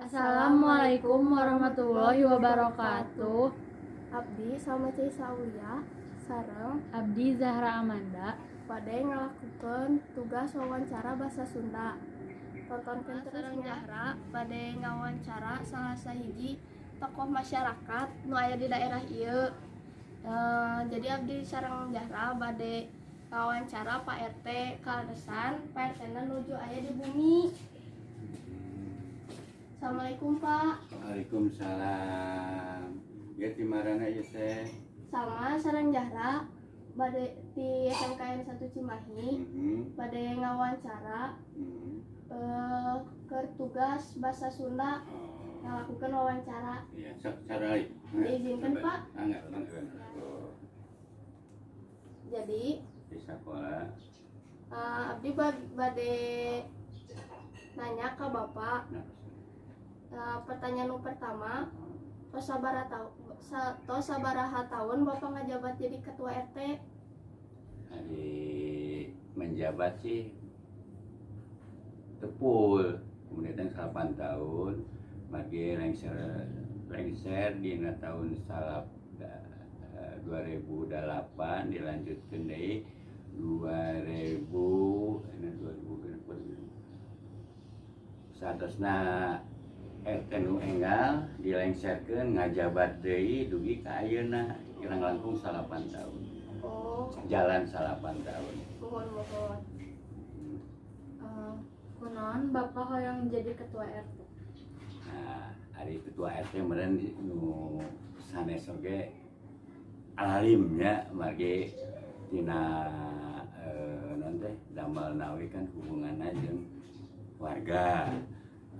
Assalamualaikum warahmatullahi wabarakatuh. Abdi sama Cai Aulia sareng Abdi Zahra Amanda. Bade ngalakukeun tugas wawancara bahasa Sunda. Tontonkeun terus. Sareng Zahra bade ngawancara salah sahiji tokoh masyarakat nu aya di daerah ieu. Jadi abdi sareng Zahra bade ngawancara Pak RT, kaleresan Pak RT na nuju aya di bumi. Assalamualaikum, Pak. Waalaikumsalam. Ya, ti marana ieu teh? Sama sareng Zahra bade di SMKN 1 Cimahi bade ngawancara keur tugas bahasa Sunda, ngalakukan wawancara. Iya, sok cara. Diizinkan, Pak? Mangga, mangga. Oh, Jadi di sekolah. Abdi bade nanya ke Bapak. Nah, Pertanyaan nu pertama, tos sabaraha tahun Bapak ngajabat jadi ketua RT? Hari menjabat sih tepul, kemudian 8 tahun, bagi lengser lengser dina tahun 2008, dilanjutkan deui 2000, ini 2000 genep. Saatosna RT nu enggal dilengserkeun, ngajabat deui dugi ka ayeuna, kirang langkung 8 tahun. Oh. Jalan 8 tahun. Muhun, muhun. Kunaon Bapak hoyong jadi ketua RT? Nah, ari ketua RT meureun nu sanes oge alim nya, margi tina naon teh, damel nawi kan hubunganna jeung warga.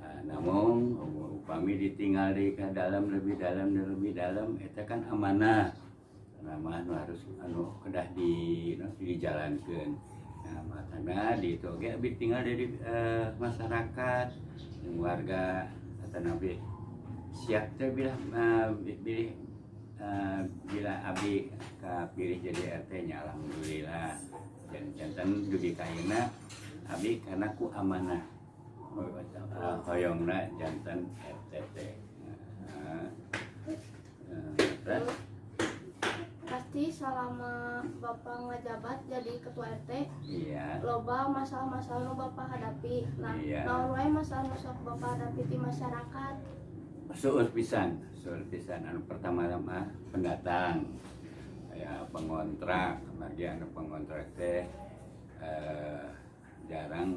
Nah, namun upami ditinggal di ke dalam, lebih dalam dan lebih dalam, eta kan amanah, amanah anu harus, anu kedah di no, dijalankan. Nah, makanya di itu oge abdi tinggal dari masyarakat jeung warga atau nabi siap teh bila bilih bila abdi kapilih jadi RT nya, alhamdulillah. Dan janten dugi ka ayeuna abdi karena ku amanah hoyongna janten RT teh. Nah, terus? Pasti selama Bapak ngajabat jadi ketua RT loba masalah-masalah nu Bapak hadapi. Nah, naon wae masalah nu sok Bapak hadapi di masyarakat? Seueur pisan, seueur pisan. Anu pertama mah pendatang ya, pengontrak. Margi anu pengontrak teh jarang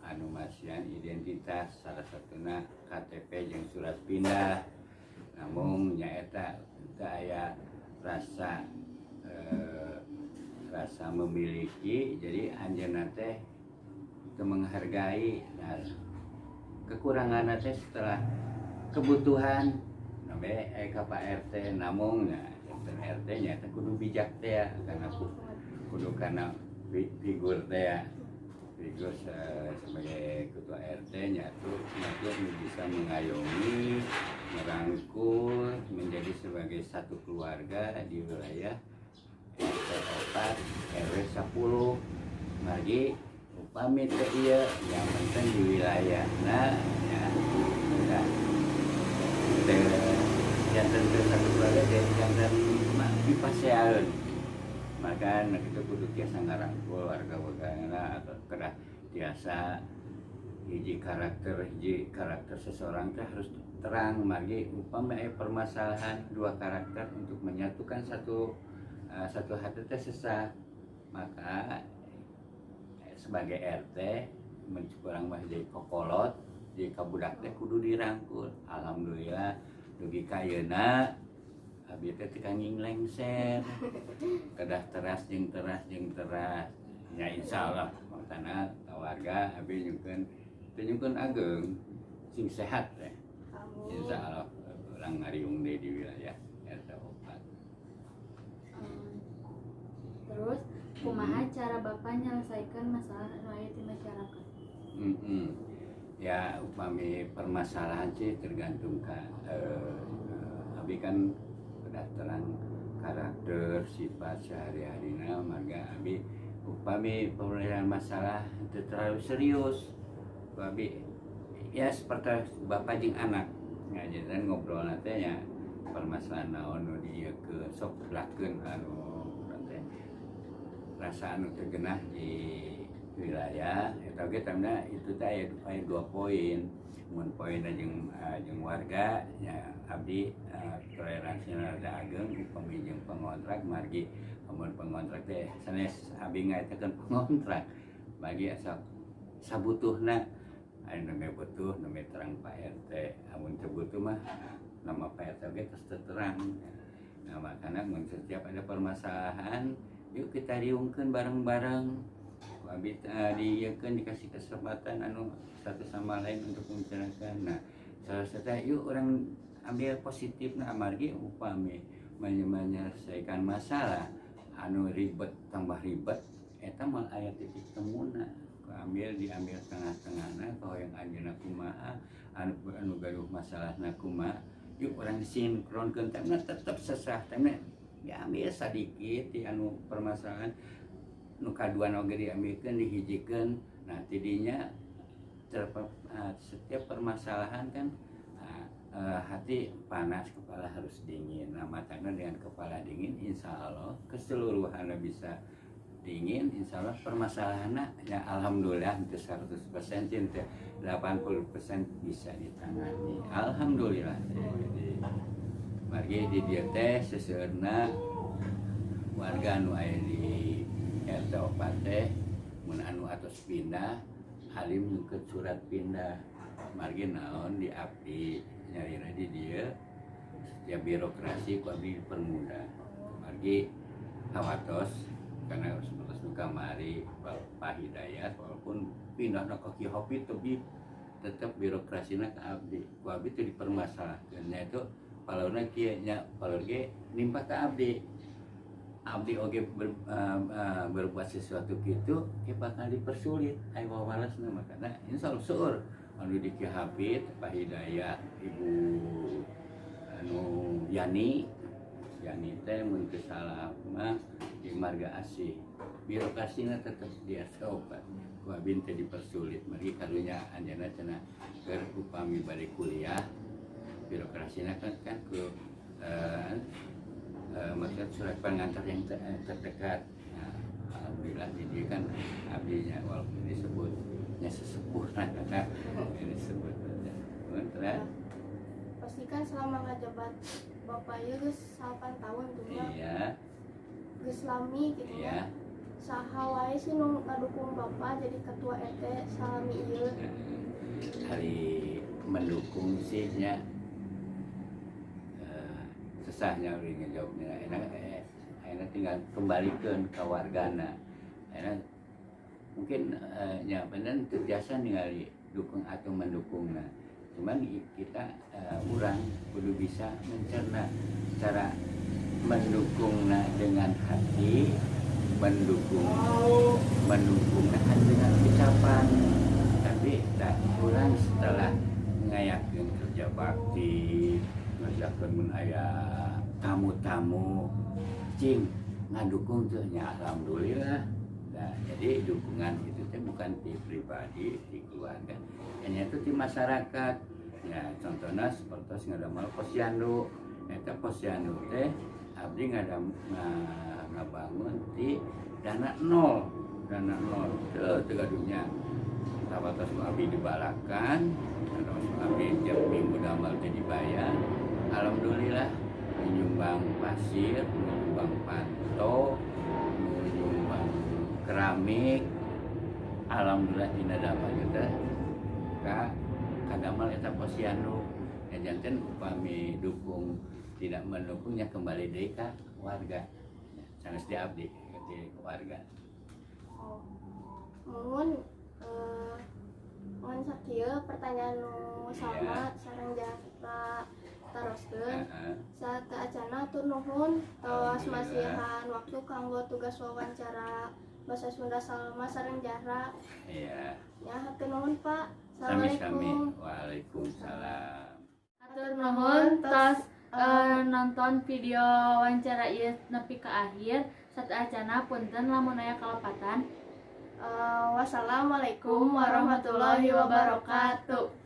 anu masihan identitas, salah satuna KTP jeung surat pindah. Namun nyaeta teu aya rasa rasa memiliki, jadi anjeunna teh teu menghargai. Nah, kekurangan teh setelah kebutuhan namanya ka Pak RT. Namun nah, RT nya teh kudu bijak teh ya, karena kudu karena figur teh ya, figur sebagai ketua RT nya tuh tuh bisa mengayomi, merangkul, menjadi sebagai satu keluarga di wilayah RT 4 RW 10. Margi upami teh ieu, yang penting di wilayah, nah ya udah teh janten teh satu keluarga, jadi janten mah dipasean. Maka nah, itu kudu tiasa ngarangkul warga-wargana atau kedah tiasa hiji karakter. Hiji karakter seseorang teh harus terang, margi upama aya permasalahan dua karakter untuk menyatukan satu satu hati teh sesah. Maka sebagai RT kurang mah jadi kokolot, jadi kabudak teh kudu dirangkul. Alhamdulillah dugi ka ayeuna abdi teh teu kenging lengser, kedah teras jeung teras jeung teras ya, insyaallah. Makana ka warga abdi nyungkeun teu nyungkeun ageng, sing sehat teh. Amin. Insyaallah urang ngariung deui di wilayah RT 4. Terus kumaha cara Bapak nyelesaikan masalah nu aya di masyarakat? Ya, upami permasalahan sih tergantung ka abi kan udah terang karakter sifat sehari-harina. Marga abi upami penyelesaian masalah itu terlalu serius, abi ya seperti bapak jeung anak ngajaran ngobrol teh nya, permasalahan naon nu dieu ke sok belakeun anu teh rasa anu teu genah di wilayah eta oge. Tamna itu teh aya dua poin. Mun poin jeung jeung warga nya, abdi toleransinya rada ageng upami jeung pengontrak, margi amun pengontrak teh sanes abdi ngaetakeun pengontrak, bagi asal sabutuhna aya nembe butuh nembe terang Pak RT, amun teu butuh mah nama Pak RT oge tos teu terang. Nah, makanya mun setiap ada permasalahan, yuk kita riungkeun bareng-bareng. Abdi diieukeun, dikasih kesempatan anu satu sama lain untuk membicarakan. Nah, salah satu yuk urang ambil positif. Nah, amargi upami menyelesaikan masalah anu ribet tambah ribet, eta moal aya titik temuna. Ambil diambil tengah-tengahna, yang anjeunna kumaha, anu anu gaduh masalahna kumaha, yuk urang sinkronkeun. Teh tetep sesah teh diambil sadikit di anu permasalahan nu kaduana oge diambilkeun, dihijikeun. Nah, tidinya setiap permasalahan kan hati panas, kepala harus dingin. Nah, makanya dengan kepala dingin, insya Allah keseluruhan bisa dingin, insya Allah permasalahannya ya alhamdulillah itu 100% itu 80% bisa ditangani, alhamdulillah. Jadi margi di dieu teh seseueurna warga anu aya di RT 4 teh mun anu atos pindah alim nyungkeut surat pindah. Margi naon, di abdi nyarina di dieu setiap birokrasi ku abdi dipermudah, margi hawatos karena seperti nu kamari Pak Hidayat, walaupun pindah ke Ki Hopi tapi tetap birokrasinya ke abdi, ku abdi itu dipermasalahkan nya. Itu palurna kieu nya, palur ge nimpa ke abdi, abdi oge berbuat sesuatu gitu ge bakal dipersulit ayo wawalesna. Makana insya Allah seueur anu di Ki Hafid, Pak Hidayat, Ibu anu Yani. Yani teh mun teu salah mah di Marga Asih. Birokrasinya tetep di RT 4 ku abdi teh dipersulit, margi karunya anjeunna cenah keur upami bade kuliah birokrasinya kan kan ku maksud surat pengantar yang terdekat. Nah, alhamdulillah di dieu kan abdinya walaupun disebutnya sesepuh lah, karena ini disebut. Terus. Pastikan selama ngajabat bapak ieu geus 8 tahun tuh nya. Iya. Geus lami gitu nya. Saha wae sih nu ngadukung bapak jadi ketua RT salami ieu? Hari mendukung sih nya susahnya uri ngejawabnya. Enak enak tinggal kembalikan ke wargana. Enak mungkin nya bener teu biasa ningali dukung atau mendukung. Nah, cuman kita urang kudu bisa mencerna cara mendukungna dengan hati, mendukung mendukungna kan dengan ucapan. Tapi tak kurang setelah ngayakeun kerja bakti, ngerjakeun mun aya tamu-tamu cing ngadukung tuh nya, alhamdulillah. Nah, jadi dukungan itu teh bukan di pribadi, di keluarga, hanya itu di masyarakat ya. Contohnya seperti ngadamel posyandu, eta posyandu teh abdi ngabangun di dana nol, dana nol teu teu gaduhnya. Sabatos ku abdi dibalakan terus abdi tiap minggu damel teh dibayar. Alhamdulillah menyumbang pasir, menyumbang panto, menyumbang keramik. Alhamdulillah dina damel teh ka kadamel eta posyandu ya. Janten upami dukung tidak mendukungnya kembali deui ka warga ya, sanes di abdi, di warga. Oh. Muhun mun sakieu pertanyaan nu sama sareng jasa taroskeun. Sateuacanna hatur nuhun tos Alhamdulillah. Masihan waktu kanggo tugas wawancara bahasa Sunda Salma sareng Jahra. Iya. Ya, hatur nuhun, Pak. Sami-sami. Assalamualaikum. Waalaikumsalam. Hatur nuhun tos nonton video wawancara ieu nepi ka akhir. Sateuacanna punten lamun aya kalepatan. Wassalamualaikum warahmatullahi wabarakatuh.